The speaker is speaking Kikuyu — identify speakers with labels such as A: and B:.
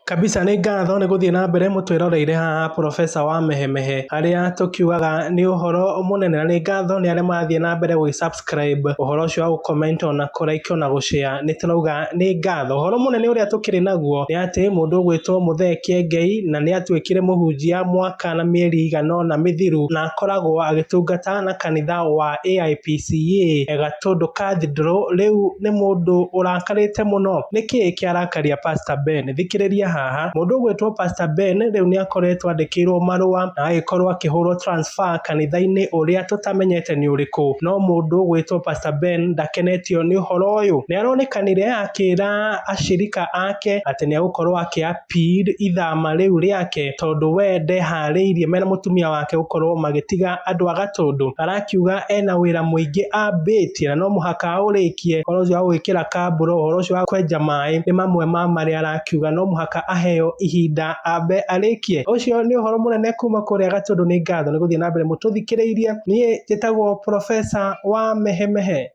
A: Kabisa nĩ ngatho nĩ gũthiĩ na mbere mũtwĩroreire haha Professor wa Mehemehe harĩa tũkiugaga nĩ ũhoro mũnene na nĩ ngatho nĩ arĩa marathiĩ na mbere gũgĩ subscribe ũhoro ũcio wa gũ comment ona kũ like ona gũ share nĩ tũrauga nĩ ngatho. Ũhoro mũnene ũrĩa tũkĩrĩ naguo nĩ atĩ mũndũ ũgwĩtwo Mũthee Kĩengei na nĩ atuĩkire mũhunjia mwaka na mĩeri ĩigana ũna mĩthiru na akoragwo agĩtungata na kanitha wa AIPCA Gatũndũ Cathedral rĩu nĩ mũndũ ũrakarĩte mũno. Nĩkĩĩ kĩarakaria Pastor Ben? Thikĩrĩria haha. Mũndũ ũgwĩtwo Pastor Ben rĩu nĩ akoretwo andĩkĩirwo marũa na agĩkorwo akĩhũrwo transfer kanitha-inĩ ũrĩa tũtamenyete nĩ ũrĩkũ. No mũndũ ũgwĩtwo Pastor Ben ndakenetio nĩ ũhoro ũyũ. Nĩ aronekanire akĩra ashirika ake atĩ nĩ egũkorwo akĩ appeal ithama rĩu rĩake tondũ we ndeharĩirie mena mũtumia wake gũkorwo magĩtiga andũ a Gatũndũ. Arakiuga ena wĩra mũingĩ ambĩtie na no mũhaka aũrĩkie. Ũhoro ũcio wa gwĩkĩra kambũro, ũhoro ũcio wa kwenja maĩ nĩ mamwe ma marĩa arakiuga no mũhaka aheo ihinda ambe arĩkie. Ũcio nĩ ũhoro mũnene kuma kũrĩa Gatũndũ. Nĩ ngatho nĩ gũthiĩ na mbere mũtũthikĩrĩirie. Niĩ njĩtagwo Professor wa Mehemehe.